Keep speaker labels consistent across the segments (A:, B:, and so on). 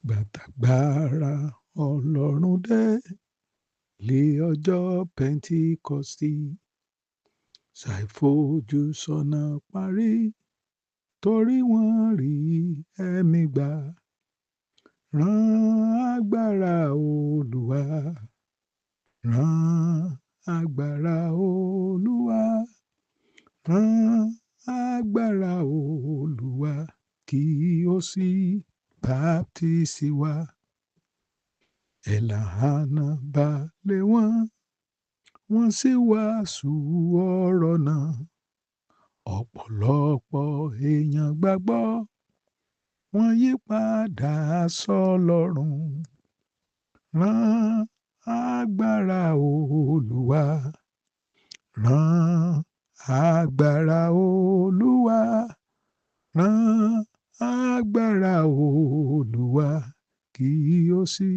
A: Ìgbà tágbára Ọlọ́run dé lé ọjọ́ Pẹ́ńtíkọ́stì, ṣàìfojú sọ́nà parí, torí wọ́n rí ẹ̀mí gbà. Rán agbára Olúwa, rán agbára Olúwa, rán agbára Olúwa kí ó sì baptisi wa. Ẹ̀làhánà bá lé wọn, wọ́n sì wàásù ọ̀rọ̀ náà. Ọ̀pọ̀lọpọ̀ èèyàn gbàgbọ́, wọ́n yí padà sọ́lọ́run. Rán agbára Olúwa, rán agbára Olúwa, rán agbára Olúwa kí ó sì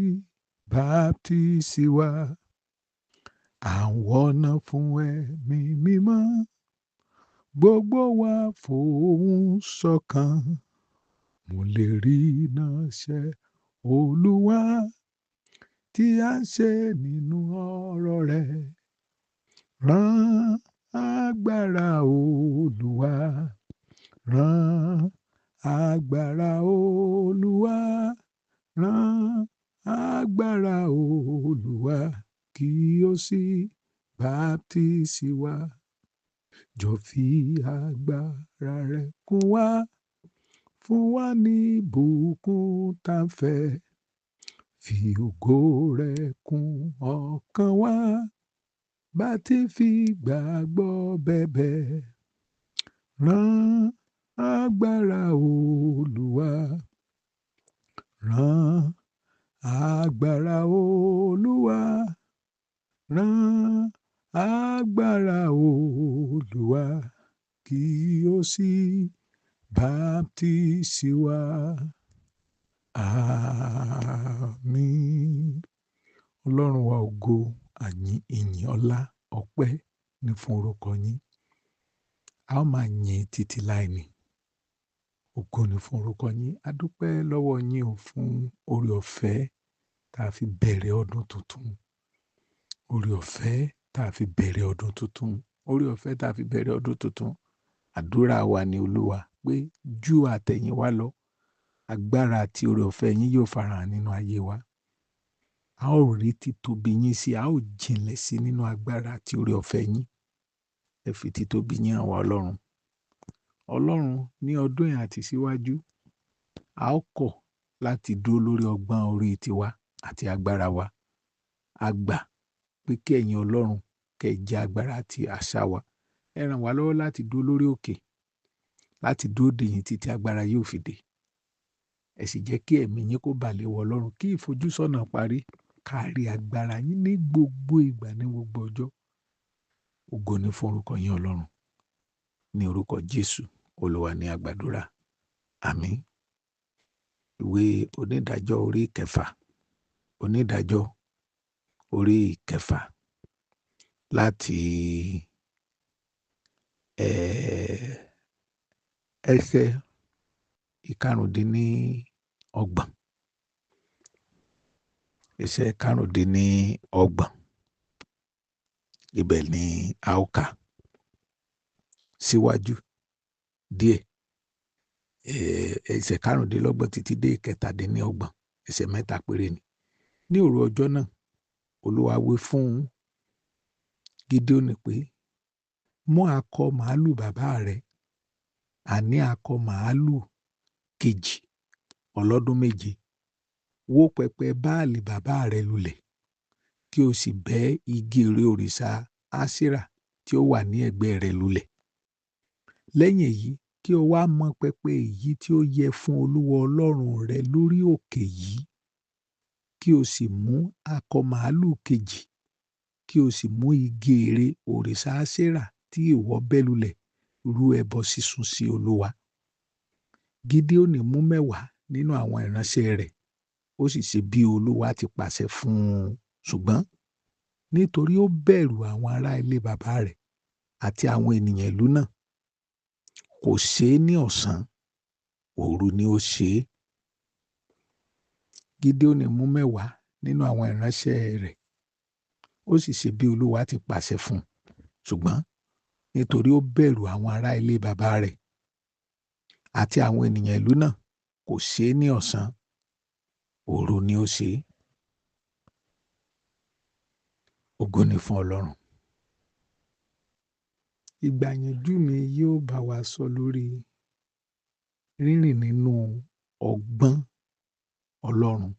A: baptisi wa. À ń wọ́nà fún ẹ̀mí mímọ́, gbogbo wa fohùn ṣọ̀kan. Mo lè rí iná ṣe Olúwa tí a ń ṣe nínú ọ̀rọ̀ rẹ̀. Rán agbára Olúwa, rán agbára Olúwa, rán agbára Olúwa kí ó sì baptisi wa. Jọ fi agbára rẹ kún wa, fún wa ní ìbùkún tá ń fẹ́. Fi ògo rẹ kún ọkàn wa, bá ti fi gbàgbọ́ bẹ̀bẹ̀. Rán agbára Olúwa, rán agbára Olúwa, rán agbára Olúwa kí ó sì baptisi wa. Àmín. Ọlọ́run wa, ògo, àyìn, ìyìn, ọlá, ọpẹ́ ní fún orúkọ yín. A ó máa yìn títí láì ní. Ògo ni fún orúkọ yín. A dúpẹ́ lọ́wọ́ yín o fún oore ọ̀fẹ́ tá a fi bẹ̀rẹ̀ ọdún tuntun. Oore ọ̀fẹ́ tá a fi bẹ̀rẹ̀ ọdún tuntun. Oore ọ̀fẹ́ tá a fi bẹ̀rẹ̀ ọdún tuntun. Àdúrà wa ni Olúwa pé ju àtẹ̀yìnwá lọ, agbára àti oore ọ̀fẹ́ yín yóò farahàn nínú ayé wa. A ó rí títóbi yín sí, a ó jinlẹ̀ sí nínú agbára àti oore ọ̀fẹ́ yín. Ẹ fi títóbi yín hàn wá, Ọlọ́run. Ọlọ́run, ní ọdún yìí àti síwájú, a ó kọ̀ láti dúró lórí ọgbọ́n orí tiwa àti agbára wa. A gbà pé kí ẹ̀yin Ọlọ́run kẹ́ ẹ jẹ́ agbára àti àṣà wa. Ẹ ràn wá lọ́wọ́ láti dúró lórí òkè, láti dúró dè yín títí agbára yóò fi dé. Ẹ sì jẹ́ kí ẹ̀mí yín kó bà lé wa, Ọlọ́run, kí ìfojúsọ́nà parí, ká rí agbára yín ní gbogbo ìgbà, ní gbogbo ọjọ́. Ògo ni fún orúkọ yín, Ọlọ́run. Ní orúkọ Jésù Olúwa ní àgbàdúrà. Àmín. Ìwé Onídàájọ́ orí kẹfà, Onídàájọ́ orí kẹfà, láti ẹsẹ̀ 25, ẹsẹ̀ 25, ibẹ̀ ni a ó kà síwájú díẹ̀, ẹsẹ̀ 25 títí dé 37, ẹsẹ̀ 3 péré ni. Ní òru ọjọ́ náà, Olúwa wí fún Gídíónì pé, "Mú akọ màálù bàbá rẹ, àní akọ màálù kejì ọlọ́dún 7, wó pẹpẹ Báàlì bàbá rẹ lulẹ̀, kí o sì bẹ́ igi ère òrìṣà Aṣerah tí ó wà ní ẹ̀gbẹ́ rẹ̀ lulẹ̀. Lẹ́yìn èyí, kí o wá mọ pẹpẹ èyí tí ó yẹ fún Olúwa Ọlọ́run rẹ lórí òkè yìí, kí o sì mú akọ màálù kejì, kí o sì mú igi ère òrìṣà Aṣerah tí ìwọ bẹ́ lulẹ̀ rú ẹbọ sísun sí Olúwa." Gídíónì mú 10 nínú àwọn ìránṣẹ́ rẹ̀, ó sì ṣe bí Olúwa ti pàṣẹ fún un, ṣùgbọ́n nítorí ó bẹ̀rù àwọn ará ilé bàbá rẹ̀ àti àwọn ènìyàn ìlú náà, kò ṣe é ní ọ̀sán, òru ni ó ṣe é. Gídíónì mú 10 nínú àwọn ìránṣẹ́ rẹ̀, ó sì ṣe bí Olúwa ti pàṣẹ fún un. Ṣùgbọ́n nítorí ó bẹ̀rù àwọn ará ilé bàbá rẹ̀ àti àwọn ènìyàn ìlú náà, kò ṣe é ní ọ̀sán, òru ni ó ṣe é. Ògo ni fún Ọlọ́run. Ìgbàyànjú mi yóò bá wa sọ lórí rírìn nínú ọgbọ́n Ọlọ́run.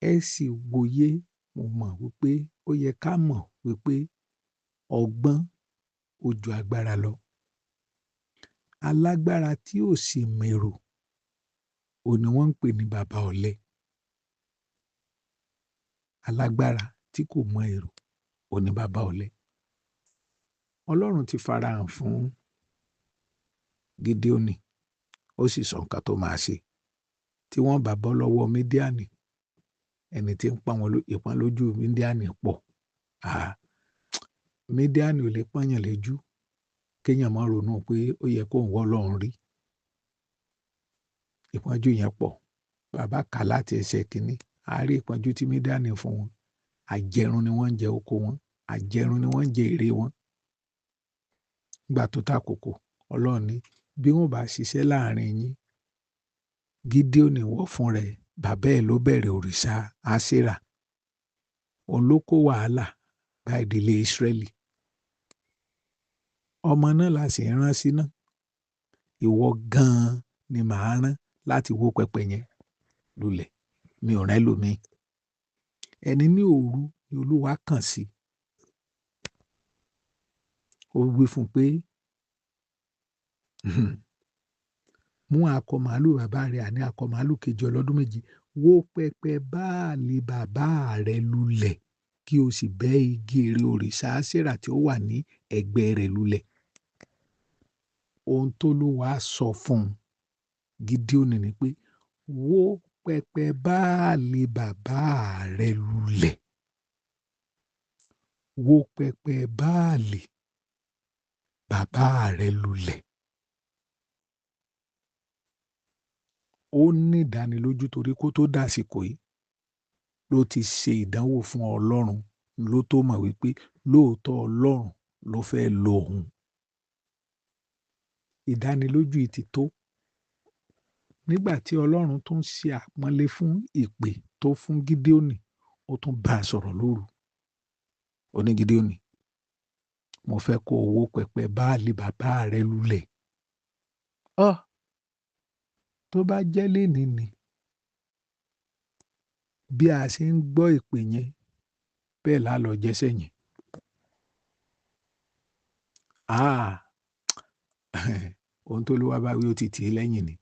A: Ẹ sì wòye, mo mọ̀ wípé ó yẹ ká mọ̀ wípé ọgbọ́n ó ju agbára lọ. Alágbára tí ò sì mèrò, òun ni wọ́n ń pè ní bàbá ọ̀lẹ. Alágbára tí kò mọ èrò, òun ni bàbá ọ̀lẹ. Ọlọ́run ti farahàn fún Gídíónì, ó sì sọ nǹkan tó máa ṣe. Tí wọ́n bá bọ́ lọ́wọ́ Mídíánì, ẹni tí ń pọ́n wọn ìpọ́n lójú Mídíánì pọ̀. Mídíánì ò lè pọ́nyàn lójú kéèyàn má ronú pé ó yẹ kó ń wọ́ Ọlọ́run rí. Ìpọ́njú yẹn pọ̀. Bàbá kà láti ẹsẹ̀ kìíní, a rí ìpọ́njú tí Mídíánì fún wọn. Àjẹrun ni wọ́n ń jẹ oko wọn, àjẹrun ni wọ́n ń jẹ èrè wọn. Nígbà tó tàkókò, Ọlọ́run ní bí wọ́n bá ṣiṣẹ́ láàrin yín, Gídíónì wọ̀ fún rẹ̀, bàbá ẹ̀ ló bẹ̀rẹ̀ òrìṣà Áṣérà. Òun ló kó wàhálà bá ìdílé Ísírẹ́lì. Ọmọ náà la sì ń rán sí náà. Ìwọ gan-an ni màá rán láti wó pẹpẹ yẹn lulẹ̀. Mi ò rán ẹlòmíì. Ẹni ní òru ni Olúwa kàn sí. Ó wí fún un pé, mú akọ màálù bàbá rẹ àní akọ màálù kejì ọlọ́dún méje, wó pẹpẹ Báálì bàbá rẹ lulẹ̀ kí o sì bẹ́ igi ère òrìṣà Áṣérà tí ó wà ní ẹ̀gbẹ́ rẹ̀ lulẹ̀. Ohun tó Olúwa sọ fún Gídíónì ni pé wó pẹpẹ Báálì bàbá rẹ lulẹ̀. Wó pẹpẹ Báálì bàbá rẹ lulẹ̀. Ó ní ìdánilójú torí kó tó dàsìkò yìí ló ti ṣe ìdánwò fún Ọlọ́run, ló tó mọ̀ wípé lóòótọ́ Ọlọ́run ló fẹ́ lo òun. Ìdánilójú yìí ti tó. Nígbà tí Ọlọ́run tún ṣe àpọ́nlé fún ìpè tó fún Gídíónì, ó tún bá a sọ̀rọ̀ lóru. Ó ní Gídíónì, mo fẹ́ kó o wó pẹpẹ Báálì bàbá rẹ lulẹ̀. Tó bá jẹ́ lénìí ni, bí a ṣe ń gbọ́ ìpè yẹn, bẹ́ẹ̀ la lọ jẹ́sẹ̀ yẹn. Ohun tó Olúwa bá wí ó ti tì í lẹ́yìn ni.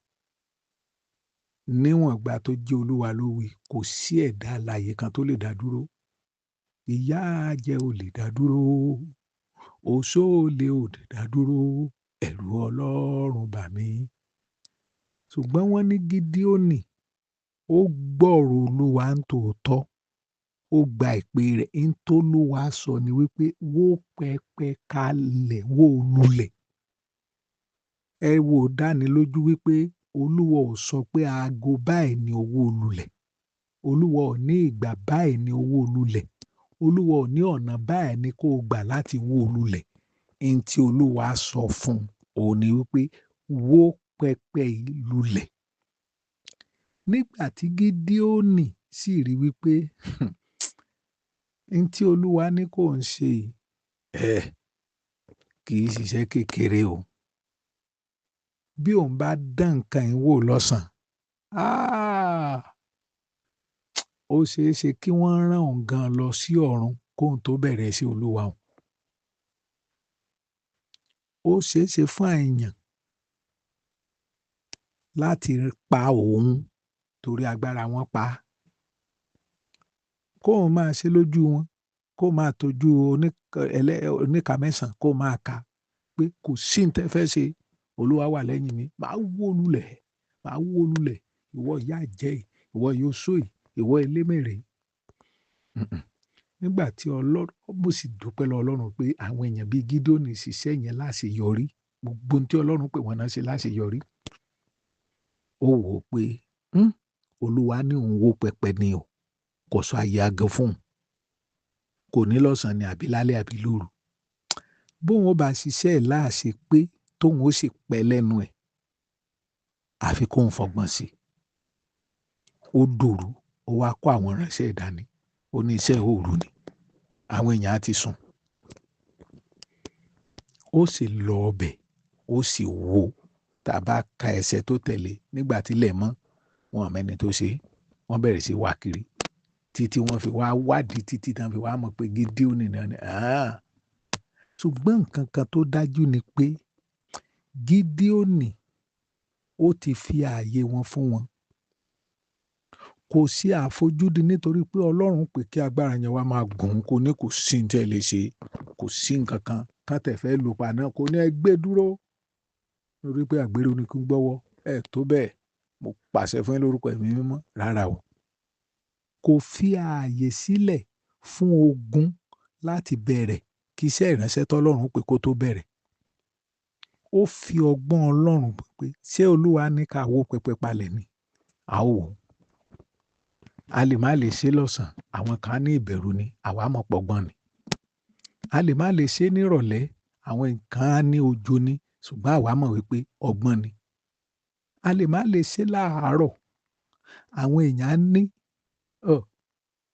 A: Níwọ̀n ìgbà tó jẹ́ Olúwa ló wí, kò sí ẹ̀dá alààyè kan tó lè dá dúró. Ìyà jẹ́ ò lè dá dúró, oṣó lè ò lè dá dúró, ẹ̀rù Ọlọ́run bà mí. Ṣùgbọ́n wọ́n ní Gídíónì, ó gbọ́rọ̀ Olúwa ń tòótọ́, ó gba ìpè rẹ̀. Ń tó Olúwa sọ ni wípé wó pẹpẹ kalẹ̀, wó lulẹ̀. Ẹ wò dánilójú wípé Olúwa ò sọ pé aago báyìí ni owó lulẹ̀. Olúwa ò ní ìgbà báyìí ni owó lulẹ̀. Olúwa ò ní ọ̀nà báyìí ni kó o gbà láti wó lulẹ̀. Ń tí Olúwa sọ fún òun ni wípé wó pẹpẹ yìí lulẹ̀. Nígbà tí Gídíónì sì rí wípé ń tí Olúwa ní kò ń ṣe yìí, kì í ṣiṣẹ́ kékeré o. Bí òun bá dán nǹkan yìí wò lọ́sàn-án, ó ṣeé ṣe kí wọ́n rán òun gan lọ sí ọ̀run kóun tó bẹ̀rẹ̀ sí Olúwa òun. Ó ṣeé ṣe fún àìyàn láti pa òun torí agbára wọn pa á. Kóun máa ṣe lójú wọn, kó máa tọ́jú oníka mẹ́sàn-án, kó máa ka pé kò sí ní tẹ́ fẹ́ ṣe, Olúwa wà lẹ́yìn mi, màá wó lulẹ̀, màá wó lulẹ̀, ìwọ ìyá àjẹ́ yìí, ìwọ yóò yìí, ìwọ elémèrè. Nígbà tí Ọlọ́run, mo sì dúpẹ́ lọ́wọ́ Ọlọ́run pé àwọn èèyàn bíi Gídíónì ṣiṣẹ́ yẹn láṣeyọrí, gbogbo ohun tí Ọlọ́run pè wọ́n náà ṣe láṣeyọrí. Ó wò ó pé Olúwa ní òun wó pẹpẹ ni o, kò sọ àyè agan fún un, kò ní lọ́sàn-án ni àbí lálẹ́ àbí lóru. Bóun ó bá ṣiṣẹ́ ẹ̀ láàṣẹ pé tóun ó sì pẹ́ lẹ́nu ẹ̀, àfi kóun fọgbọ́n sí i. Ó dòru, ó wá kó àwọn ìránṣẹ́ ẹ̀ dání, ó ní iṣẹ́ òru ni, àwọn èèyàn á ti sùn. Ó sì lọ ọbẹ̀, ó sì wó. Tá a bá ka ẹsẹ̀ tó tẹ̀lé, nígbà tílẹ̀ mọ́, wọn ò mẹ́ni tó ṣe é, wọ́n bẹ̀rẹ̀ sí wá kiri títí wọ́n fi wá wádìí, títí tán fi wá mọ̀ pé Gídíónì náà ni. Ṣùgbọ́n nǹkan kan tó dájú ni pé Gídíónì ó ti fi ààyè wọn fún wọn. Kò sí àfojúdi nítorí pé Ọlọ́run pè kí agbára yẹn wá máa gùn, kò ní kò sí ní tí ẹ lè ṣe, kò sí nǹkan kan kán tẹ̀ fẹ́ lù pa náà, kò ní ẹ gbé dúró. Nítorí pé àgbèrè oníkún gbọ́wọ́ ẹ tó bẹ́ẹ̀, mo pàṣẹ fún yín lórúkọ Ẹ̀mí Mímọ́, rárá o. Kò fi ààyè sílẹ̀ fún ogun láti bẹ̀rẹ̀ kí iṣẹ́ ìránṣẹ́ tọ́lọ́run pé kó tó bẹ̀rẹ̀. Ó fi ọgbọ́n Ọlọ́run pé ṣé Olúwa ní ká wó pẹpẹ palẹ̀ ni? A ó wò ó. A lè má lè ṣe lọ́sàn-án, àwọn kan ní ìbẹ̀rù ni, àwa mọ̀ pọ̀gbọ́n ni. A lè má lè ṣe nírọ̀lẹ́, àwọn kan ní ojo ni, ṣùgbọ́n àwa mọ̀ wípé ọgbọ́n ni. A lè má lè ṣe láàárọ̀, àwọn èèyàn ní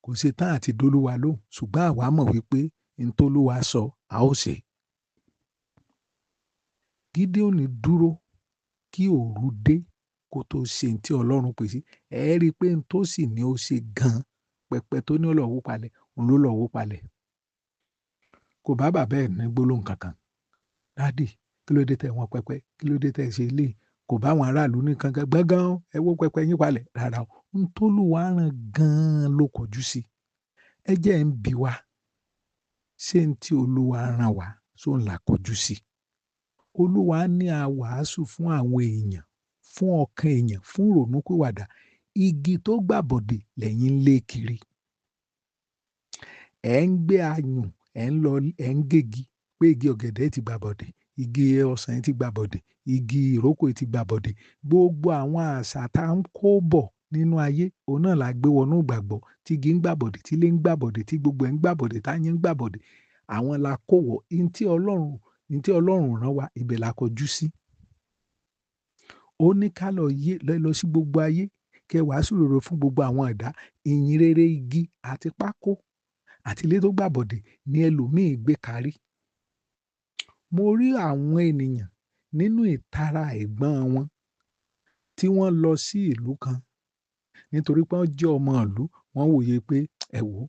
A: kò ṣe tán àti dolúwa lóhùn, ṣùgbọ́n àwa mọ̀ wípé n tólúwa sọ, a ó ṣe. Gídíónì dúró kí òru dé kó tó ṣe tí Ọlọ́run pè sí. Ẹ rí i pé n tó sì ní ó ṣe gan-an, pẹpẹ tó ní ó lọ wó palẹ̀, òun ló lọ wó palẹ̀. Kò bá bàbá ẹ̀ ní gbólóhùn kankan. Dádì, kí ló dé tẹ wọ́n pẹpẹ? Kí ló dé tẹ ṣe eléyìí? Kò bá àwọn aráàlú ní kankan gbọ́ngàn, ẹ wó pẹpẹ yín palẹ̀. Rárá o, n tólúwa rán gan-an ló kọjú sí. Ẹ jẹ́ ń bi wá, ṣé n tí Olúwa rán wa ṣó ń là kọjú sí? Olúwa ní a wàásù fún àwọn èèyàn, fún ọkàn èèyàn, fún ìrònúpìwàdà. Igi tó gbàbọ̀dè lẹ́yìn ń lé kiri. Ẹ ń gbé ayùn, ẹ ń lọ, ẹ ń gégi pé igi ọ̀gẹ̀dẹ̀ ti gbàbọ̀dè, igi ọsàn ti gbàbọ̀dè, igi ìrókò ti gbàbọ̀dè. Gbogbo àwọn àṣà tá ń kó bọ̀ nínú ayé, òun náà la gbé wọnú ìgbàgbọ́. Tí igi ń gbàbọ̀dè, tí ilé ń gbàbọ̀dè, tí gbogbo ẹ̀ ń gbàbọ̀dè, táyé ń gbàbọ̀dè, àwọn la kó wọ̀. N tí Ọlọ́run rán wa, ibẹ̀ la kọjú sí. Ó ní ká lọ yé, lọ sí gbogbo ayé, kẹ wàásù rere fún gbogbo àwọn ẹ̀dá. Ìyìn rere igi àti pákó àti ilé tó gbàbọ̀dè ni ẹlòmíì gbé kárí. Mo rí àwọn ènìyàn nínú ìtara ẹ̀gbọ́n wọn tí wọ́n lọ sí ìlú kan nítorí pé wọ́n jẹ́ ọmọ ìlú, wọ́n wòye pé ẹ wò ó,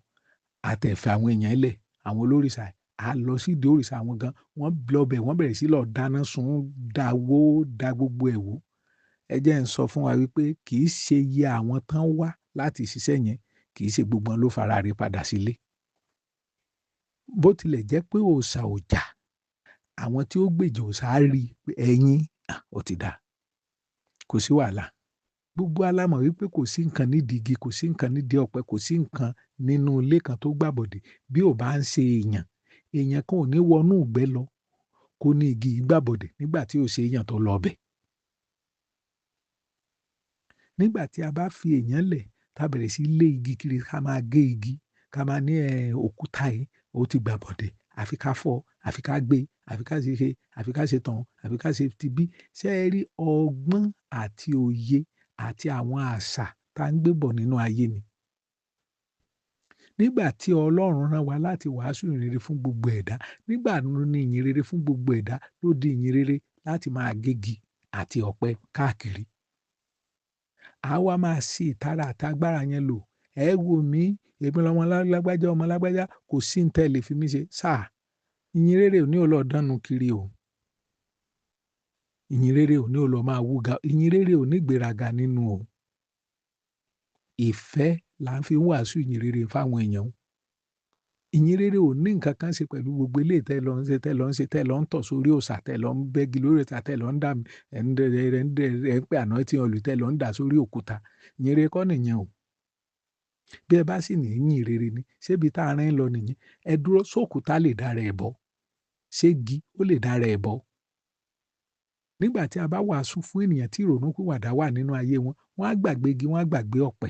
A: àtẹ̀fẹ̀ àwọn èèyàn lẹ̀, àwọn olórìṣà, a lọ sí ìdí òrìṣà wọn gan, wọ́n lọ bẹ̀, wọ́n bẹ̀rẹ̀ sí lọ dáná sun, da wó, da gbogbo ẹ̀ wó. Ẹ jẹ́ ń sọ fún wa wípé kì í ṣe iye àwọn tán wá láti ṣiṣẹ́ yẹn, kì í ṣe gbogbo wọn ló fara rẹ̀ padà sílé. Bó tilẹ̀ jẹ́ pé òòṣà ò jà, àwọn tí ó gbèjà òòṣà á rí pé ẹ̀yin, ó ti dà, kò sí wàhálà. Gbogbo wa la mọ̀ wípé kò sí nǹkan nídìí igi, kò sí nǹkan nídìí ọ̀pẹ, kò sí nǹkan nínú ilé kan tó gbàbọ̀dè bí ò bá ń ṣe èèyàn. Èèyàn kan ò ní wọnú ìgbẹ́ lọ kó ní igi yìí gbàbọ̀dè nígbà tí ò ṣe èèyàn tó lọ bẹ̀. Nígbà tí a bá fi èèyàn lẹ̀, tá bẹ̀rẹ̀ sí lé igi kiri, ká máa gé igi, ká máa ní òkúta yìí, ó ti gbàbọ̀dè, àfi ká fọ́, àfi ká gbé, àfi ká ṣe ṣe, àfi ká ṣe tán, àfi ká ṣe tibí. Ṣé ẹ rí ọgbọ́n àti òye àti àwọn àṣà tá ń gbé bọ̀ nínú ayé ni? Nígbà tí Ọlọ́run rán wa láti wàásù ìyìn rere fún gbogbo ẹ̀dá, nígbà wo ni ìyìn rere fún gbogbo ẹ̀dá ló di ìyìn rere láti máa gégi àti ọ̀pẹ káàkiri? Àwa máa ṣe ìtara àti agbára yẹn lò. Ẹ wò mí, èmi lọmọ lágbájá, ọmọ lágbájá, kò sí ní tẹ́ lè fi mí ṣe. Sáà, ìyìn rere ò ní ó lọ dánu kiri o. Ìyìn rere ò ní ó lọ máa wúga. Ìyìn rere ò ní ìgbéraga nínú o. Ìfẹ́ là ń fi wàásù ìyìn rere fáwọn èèyàn. Ìyìn rere ò ní nǹkan kan ṣe pẹ̀lú gbogbo eléyìí tẹ́ lọ ń ṣe, tẹ́ lọ ń ṣe, tẹ́ lọ ń tọ̀ sórí òòṣà, tẹ́ lọ ń bẹ́gi lórí òòṣà, tẹ́ lọ ń dà, ẹ̀ ń dẹ̀, ẹ̀ ń dẹ̀, ẹ̀ ń pè àná tí olù, tẹ́ lọ ń dà sórí òkúta. Ìyìn rere kọ́ nìyẹn o. Bí ẹ bá sì ní ìyìn rere ni, ṣé ibi tá a rán lọ nìyẹn? Ẹ dúró, sókúta lè dára ẹ̀ bọ́. Ṣé igi ó lè dára ẹ̀ bọ́? Nígbà tí a bá wàásù fún ènìyàn tí ìrònúpìwàdà wà nínú ayé wọn, wọ́n á gbàgbé igi, wọ́n á gbàgbé ọ̀pẹ.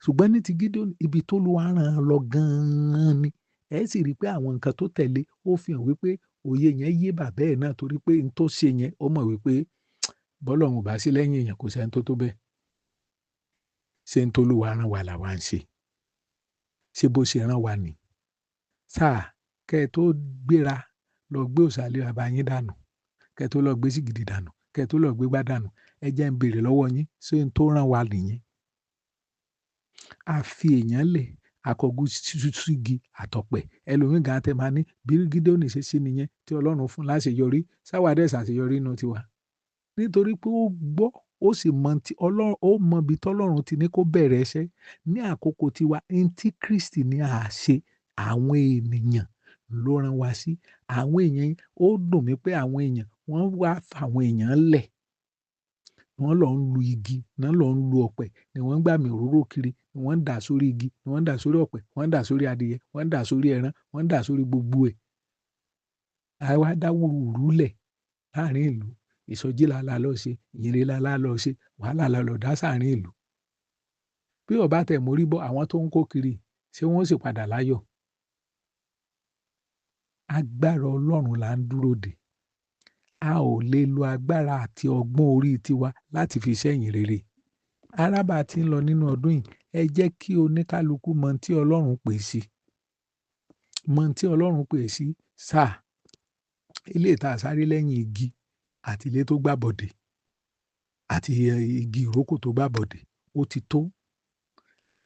A: Ṣùgbọ́n ní ti Gídíónì, ibi tó Olúwa rán an lọ gan-an ni. Ẹ sì rí i pé àwọn nǹkan tó tẹ̀lé ó fi hàn wípé òye yẹn yé bàbá ẹ̀ náà, torí pé n tó ṣe yẹn, ó mọ̀ wípé bọ́lọ́run ò bá sí lẹ́yìn èèyàn, kò sẹ́ni tó tó bẹ́ẹ̀. Ṣé n tó Olúwa rán wa làwa ń ṣe? Ṣé bó ṣe rán wa nì? Sáà kẹ́ ẹ tó gbéra lọ gbé òòṣà ilé baba yín dànù, kẹ́ ẹ tó lọ gbé sìgìdì dànù, kẹ́ ẹ tó lọ gbé gbá dànù, ẹ jẹ́ ń béèrè lọ́wọ́ yín, ṣé n tó rán wa nìyẹn? A fi èèyàn lẹ̀, akọjú sígi àtọ̀pẹ̀. Ẹlòmíì gan tẹ máa ní bí Gídíónì ṣe ṣe nìyẹn tí Ọlọ́run fún láṣeyọrí. Sáwà dẹ̀ ṣàṣeyọrí nínú tiwa. Nítorí pé ó gbọ́, ó sì mọ tí Ọlọ́run, ó mọ ibi tọ́lọ́run ti ní kó bẹ̀rẹ̀ iṣẹ́ ní àkókò tiwa. N tí Kristi ní à ṣe, àwọn ènìyàn ló rán wa sí. Àwọn èèyàn, ó dùn mí pé àwọn èèyàn wọ́n wá fa àwọn èèyàn lẹ̀. Wọ́n lọ ń lu igi, wọ́n lọ ń lu ọ̀pẹ, ni wọ́n ń gbàmì òróró kiri, ni wọ́n ń dà sórí igi, ni wọ́n ń dà sórí ọ̀pẹ, wọ́n ń dà sórí adìyẹ, wọ́n ń dà sórí ẹran, wọ́n ń dà sórí gbogbo ẹ̀. Àwa dá wúruwùru lẹ̀ láàrin ìlú. Ìsọjí la la lọ ṣe, ìyìnrere la la lọ ṣe, wàhálà la lọ dá sáàrin ìlú. Bí ó bá tẹ̀ mórí bọ́, àwọn tó ń kó kiri, ṣé wọ́n sì padà láyọ̀? Agbára Ọlọ́run là ń dúró dè. A ò lè lo agbára àti ọgbọ́n orí tiwa láti fi ṣe ìyìn rere. Ará, bá ti ń lọ nínú ọdún yìí, ẹ jẹ́ kí oníkálukú mọ tí Ọlọ́run pè sí. Mọ tí Ọlọ́run pè sí sáà. Ilé ìta sáré lẹ́yìn igi àti ilé tó gbàbọ̀dè àti igi ìrókò tó gbàbọ̀dè, ó ti tó.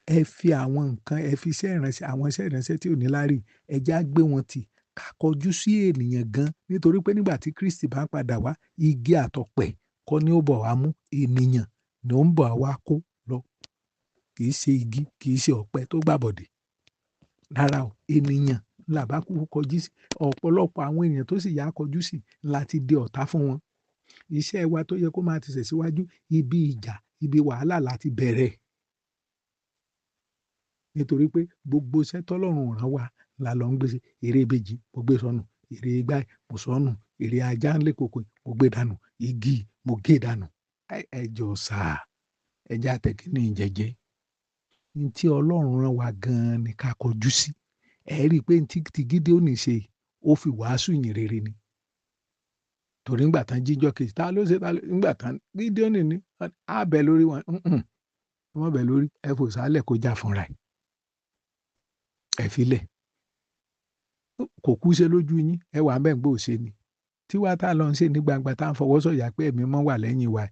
A: Ẹ fi àwọn nǹkan, ẹ fi iṣẹ́ ìránṣẹ́, àwọn iṣẹ́ ìránṣẹ́ tí ò ní láárí, ẹ já gbé wọn tì ká kọjú sí ènìyàn gan. Nítorí pé nígbà tí Kristi bá ń padà wá, igi àtọ̀pẹ kọ́ ni ó bọ̀ wá mú, ènìyàn ni ó ń bọ̀ wá kó lọ. Kì í ṣe igi, kì í ṣe ọ̀pẹ tó gbàbọ̀dè. Rárá o, ènìyàn là bá kúkú kọjú sí. Ọ̀pọ̀lọpọ̀ àwọn ènìyàn tó sì yá kọjú sí láti di ọ̀tá fún wọn. Iṣẹ́ wa tó yẹ kó máa ti tẹ̀síwájú, ibi ìjà, ibi wàhálà láti bẹ̀rẹ̀. Nítorí pé gbogbo iṣẹ́ tọ́lọ́run rán wa la lọ ń gbé ṣe. Eré ìbejì mo gbé sọnù, eré igbá mo sọnù, eré ajá ńlẹ̀ kòkò mo gbé dànù, igi mo gé dànù. Ẹ jọ sà, ẹ jẹ́ àtẹ̀kíní jẹ́jẹ́. N tí Ọlọ́run rán wa gan ni ká kọjú sí. Ẹ rí i pé n tí Gídíónì ṣe, ó fi wàásù ìyìn rere ni. Torí nígbà tán jíjọ́ kejì, ta ló ṣe, ta ló, nígbà tán Gídíónì ní, á bẹ̀ lórí wọn, wọ́n bẹ̀ lórí, ẹ fò sálẹ̀ kó já fúnra ẹ̀. Ẹ fi lẹ̀. Kò kú ṣe lójú yín, ẹ wà bẹ́ẹ̀ gbó ṣe ni. Tí wá tá lọ ń ṣe ní gbangba tá ń fọwọ́ sọ̀yà pé ẹ̀mí mọ́ wà lẹ́yìn wa,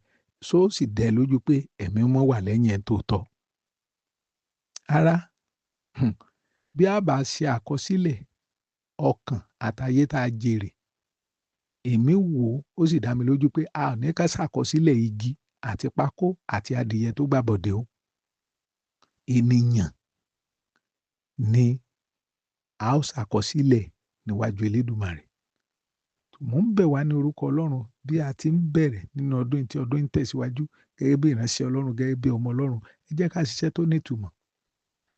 A: ṣó sì dẹ̀ lójú pé ẹ̀mí mọ́ wà lẹ́yìn ẹ̀ tó tọ́. Ará, bí a bá ṣe àkọsílẹ̀ ọkàn àtayé tá a jèrè, èmi wò ó, ó sì dá mi lójú pé a ò ní ká ṣàkọsílẹ̀ igi àti pákó àti adìyẹ tó gbàbọ̀dè o. Ènìyàn ni a ó ṣàkọsílẹ̀ níwájú Elédùmarè. Mò ń bẹ̀ wá ní orúkọ Ọlọ́run bí a ti ń bẹ̀rẹ̀ nínú ọdún tí ọdún ń tẹ̀síwájú gẹ́gẹ́ bí ìránṣẹ́ Ọlọ́run, gẹ́gẹ́ bí ọmọ Ọlọ́run. Ẹ jẹ́ ká ṣiṣẹ́ tó ní ìtumọ̀,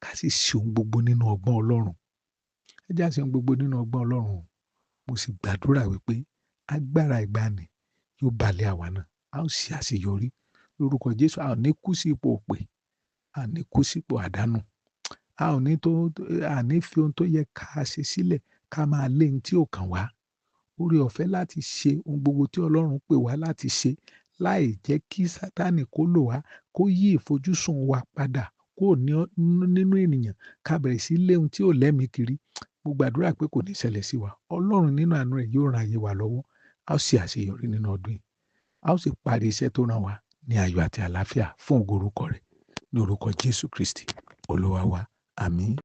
A: ká sì ṣe ohun gbogbo nínú ọgbọ́n Ọlọ́run. Ẹ jẹ́ ká ṣe ohun gbogbo nínú ọgbọ́n Ọlọ́run. Mo sì gbàdúrà wípé agbára ìgbàanì yóò bà lé àwa náà. A ó ṣe àṣeyọrí lórúkọ Jésù. A ò ní kú sí ipò òpè, a ò ní kú sí ipò àdánù. A ò ní tó, a ní fi ohun tó yẹ ká ṣe sílẹ̀ ká máa lé ohun tí ò kàn wá. Oore ọ̀fẹ́ láti ṣe ohun gbogbo tí Ọlọ́run pè wá láti ṣe láì jẹ́ kí Sátánì kó lò wá, kó yí ìfojúsùn wa padà kúrò nínú ènìyàn, ká bẹ̀rẹ̀ sí lé ohun tí ò lẹ́mí kiri. Mo gbàdúrà pé kò ní ṣẹlẹ̀ sí wa. Ọlọ́run nínú àánú rẹ̀ yóò ran ayé wa lọ́wọ́. A ó ṣe àṣeyọrí nínú ọdún yìí. A ó sì parí iṣẹ́ tó rán wa ní ayọ̀ àti àlàáfíà fún ògo orúkọ rẹ̀. Ní orúkọ Jésù Kristi, Olúwa wa. Àmín.